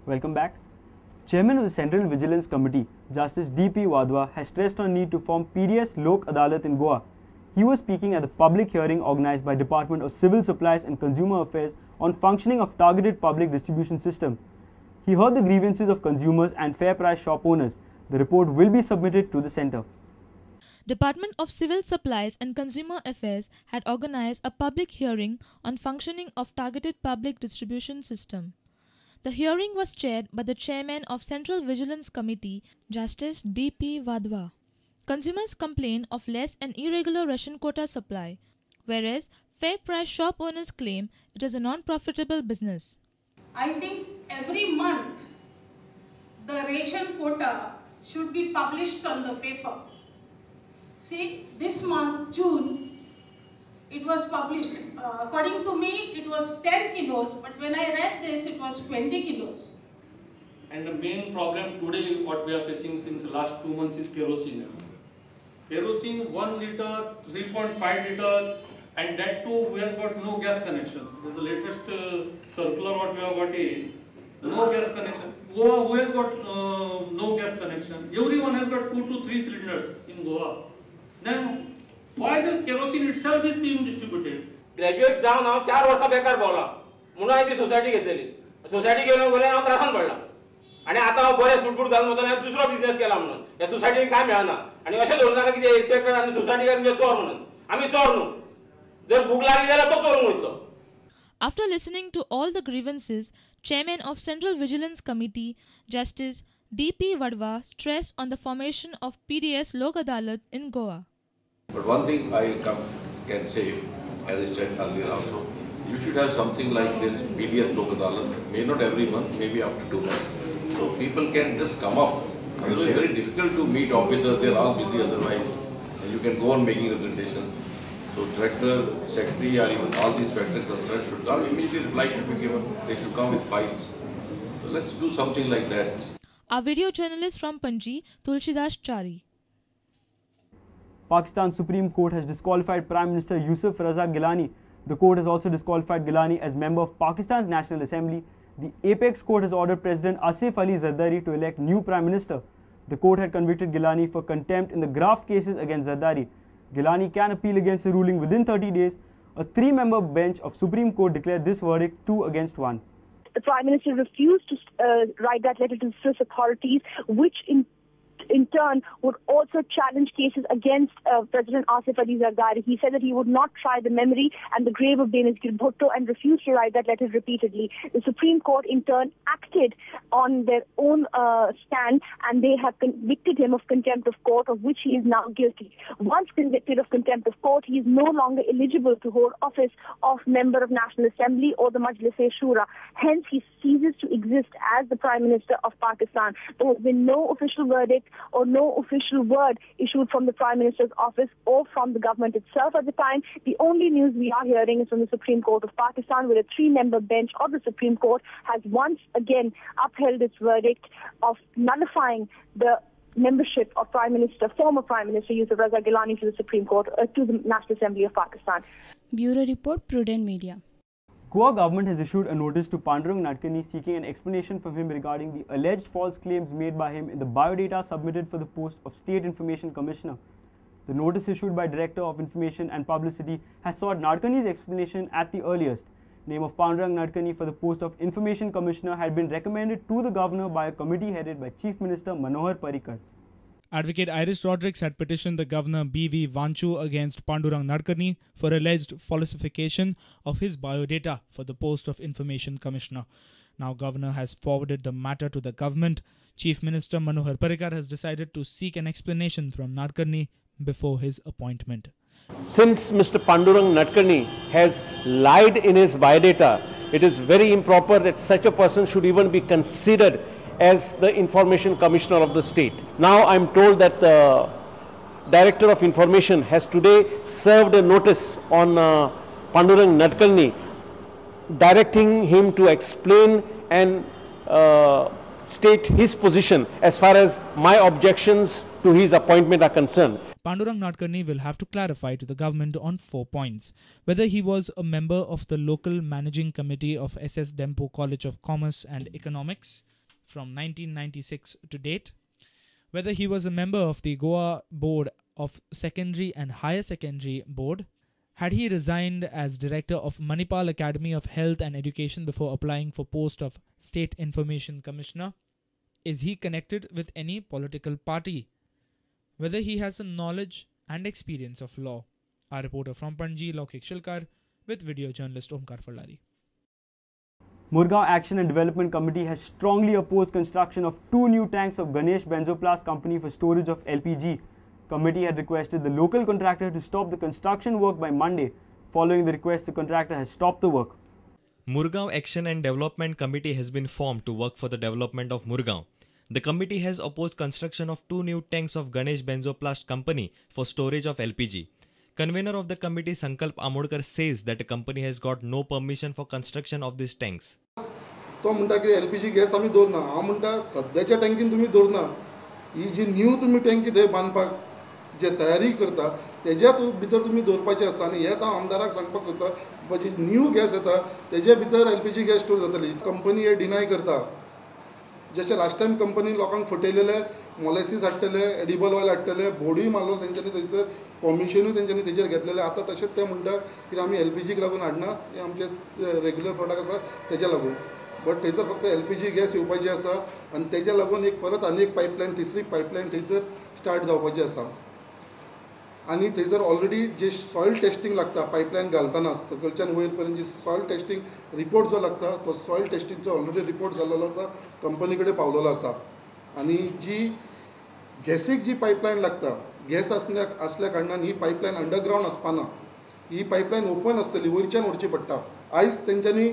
Welcome back. Chairman of the Central Vigilance Committee, Justice D.P. Wadhwa, has stressed on need to form PDS Lok Adalat in Goa. He was speaking at the public hearing organized by Department of Civil Supplies and Consumer Affairs on functioning of targeted public distribution system. He heard the grievances of consumers and fair price shop owners. The report will be submitted to the centre. Department of Civil Supplies and Consumer Affairs had organized a public hearing on functioning of targeted public distribution system. The hearing was chaired by the chairman of Central Vigilance Committee, Justice D.P. Wadhwa. Consumers complain of less and irregular ration quota supply, whereas fair price shop owners claim it is a non-profitable business. I think every month the ration quota should be published on the paper. See, this month, June, it was published. According to me, it was 10 kilos, but when I read this, it was 20 kilos. And the main problem today, what we are facing since the last 2 months is kerosene. Kerosene, 1 liter, 3.5 liter, and that too, we have got no gas connection. The latest circular what we have got is no gas connection. Goa, who has got no gas connection? Everyone has got 2 to 3 cylinders in Goa. Then why the kerosene itself is being distributed? Graduate जावन हांव 4 वर्सां बेकार भोंवला म्हणून हांवें ती society घेतलेली. Society घेवन गेल्यार हांव त्रासान पडला आनी आतां हांव बरें सूटबूट घालून वतना हांवें दुसरो बिजनेस केला म्हणून ह्या सोसायटीन कांय मेळना. आनी अशें धरून नाका कितें इन्स्पेक्टर आनी सोसायटी म्हणजे चोर म्हणून. आमी चोर न्हू, जर भूक लागली जाल्यार तो चोरूंक वयतलो. After listening to all the grievances, Chairman of Central Vigilance Committee, Justice D.P. Wadhwa, stressed on the formation of PDS Lok Adalat in Goa. But one thing I can say, as I said earlier also, you should have something like this PDS Lok Adalat, may not every month, maybe after 2 months. So people can just come up. Otherwise, it's very difficult to meet officers, they are all busy otherwise. And you can go on making representations. So director, secretary, or even all these factors concerned should come. Immediately reply should be given. They should come with files. So let's do something like that. Our video journalist from Panji, Tulsidas Chari. Pakistan Supreme Court has disqualified Prime Minister Yusuf Raza Gilani. The court has also disqualified Gilani as member of Pakistan's National Assembly. The Apex Court has ordered President Asif Ali Zardari to elect new Prime Minister. The court had convicted Gilani for contempt in the graft cases against Zardari. Gilani can appeal against the ruling within 30 days. A 3-member bench of Supreme Court declared this verdict 2-1. The Prime Minister refused to write that letter to the Swiss authorities, which in turn would also challenge cases against President Asif Ali Zardari. He said that he would not try the memory and the grave of Benazir Bhutto and refused to write that letter repeatedly. The Supreme Court in turn acted on their own stand, and they have convicted him of contempt of court, of which he is now guilty. Once convicted of contempt of court, he is no longer eligible to hold office of member of National Assembly or the Majlis-e-Shura. Hence, he ceases to exist as the Prime Minister of Pakistan. There has been no official verdict or no official word issued from the Prime Minister's office or from the government itself at the time. The only news we are hearing is from the Supreme Court of Pakistan, where a 3-member bench of the Supreme Court has once again upheld its verdict of nullifying the membership of Prime Minister, former Prime Minister Yusuf Raza Gilani to the Supreme Court, to the National Assembly of Pakistan. Bureau Report, Prudent Media. Goa government has issued a notice to Pandurang Nadkarni seeking an explanation from him regarding the alleged false claims made by him in the biodata submitted for the post of State Information Commissioner. The notice issued by Director of Information and Publicity has sought Nadkarni's explanation at the earliest. Name of Pandurang Nadkarni for the post of Information Commissioner had been recommended to the governor by a committee headed by Chief Minister Manohar Parrikar. Advocate Iris Rodrigues had petitioned the governor B.V. Vanchu against Pandurang Nadkarni for alleged falsification of his biodata for the post of Information Commissioner. Now governor has forwarded the matter to the government. Chief Minister Manohar Parrikar has decided to seek an explanation from Nadkarni before his appointment. Since Mr. Pandurang Nadkarni has lied in his biodata, it is very improper that such a person should even be considered as the Information Commissioner of the state. Now I am told that the Director of Information has today served a notice on Pandurang Nadkarni, directing him to explain and state his position as far as my objections to his appointment are concerned. Pandurang Nadkarni will have to clarify to the government on 4 points. Whether he was a member of the local managing committee of SS Dempo College of Commerce and Economics, from 1996 to date, whether he was a member of the Goa Board of Secondary and Higher Secondary Board, had he resigned as director of Manipal Academy of Health and Education before applying for post of State Information Commissioner, is he connected with any political party, whether he has the knowledge and experience of law. Our reporter from Panji, Laukik Shilkar, with video journalist Omkar Fallari. Murgaon Action and Development Committee has strongly opposed construction of 2 new tanks of Ganesh Benzoplast Company for storage of LPG. Committee had requested the local contractor to stop the construction work by Monday. Following the request, the contractor has stopped the work. Murgaon Action and Development Committee has been formed to work for the development of Murgaon. The committee has opposed construction of 2 new tanks of Ganesh Benzoplast Company for storage of LPG. Convener of the committee, Sankalp Amodkar, says that the company has got no permission for construction of these tanks. तो म्हणटा की LPG gas आमी दवरना, हांव म्हणटा सद्याच्या टँकीन तुमी दवरना, ही जी new तुमी टँकी थंय बांदपाक जे तयारी करता तेज्या भितर तुमी दवरपाचें आसा. आनी हें हांव आमदाराक सांगपाक सोदता, बाबा जी न्यू गॅस येता तेजे भितर LPG gas store जातली. कंपनी हे डिनाय करता. जशें लास्ट टायम कंपनी लोकांक फटयलेले, मोलेसीस हाडटले, एडिबल ऑयल हाडटले, बोर्डूय मारलो तेंच्यांनी, थंयसर परमिशनूय तेंच्यांनी तेजेर घेतलेलें. आतां तशेंच ते म्हणटा की आमी LPGक लागून हाडना, हें आमचें रेगुलर प्रोडक्ट आसा तेज्या लागून. बट थंयसर फक्त LPG gas येवपाची आसा आनी तेज्या लागून एक परत आनी एक पायपलायन, तिसरी पायपलायन थंयसर स्टार्ट जावपाची आसा. आनी थंयसर ऑलरेडी जे सॉयल टेस्टिंग लागता पायपलायन घालतना सकलच्यान वयर पर्यंत जी सॉयल टेस्टिंग रिपोर्ट जो लागता तो सॉयल टेस्टिंगचो ऑलरेडी रिपोर्ट जाल्लो आसा, कंपनी कडेन पावलेलो आसा. आनी जी गॅसीक जी पायपलायन लागता, गॅस आसल्या कारणान ही पायपलायन अंडरग्रावंड आसपाना, ही पायपलायन ओपन आसतली, वयरच्यान व्हरची पडटा. आयज तेंच्यांनी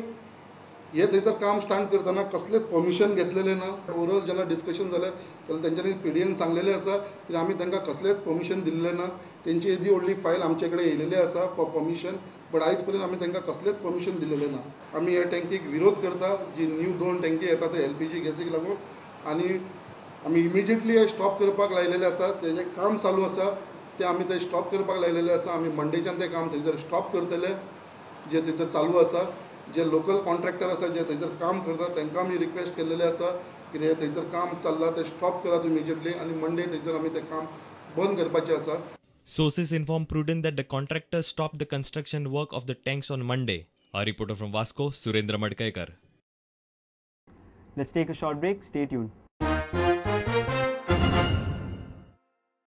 हे थंयसर काम स्टार्ट करतना कसलेच परमिशन घेतलेलें ना. ओवरऑल जेन्ना डिस्कशन जालें जाल्यार तेंच्यांनी PDN सांगलेलें आसा की आमी तांकां कसलेच परमिशन दिल्लें ना. तेंची येदी व्हडली फायल आमचे कडेन येयलेली आसा फॉर परमिशन, बट आयज पर्यंत आमी तांकां कसलेच परमिशन दिलेलें ना. आमी ह्या टँकीक विरोध करता, जी न्यू 2 टँकी येता ते LPG गॅसीक लागून, आनी आमी इमिजिएटली हे स्टॉप करपाक लायलेलें आसा. तेजें काम चालू आसा तें आमी तें स्टॉप करपाक लायलेलें आसा. आमी मंडेच्यान तें काम थंयसर स्टॉप करतले, जें थंयसर चालू आसा. जे लोकल कॉन्ट्रॅक्टर आसा जे थंयसर काम करता तांकां आमी रिक्वेस्ट केल्लेलें आसा की हें थंयसर काम चल्लां तें स्टॉप करात इमिजिएटली, आनी मंडे थंयसर आमी तें काम बंद करपाचें आसा. Sources inform Prudent that the contractor stopped the construction work of the tanks on Monday. Our reporter from Vasco, Surendra Madkaikar. Let's take a short break. Stay tuned.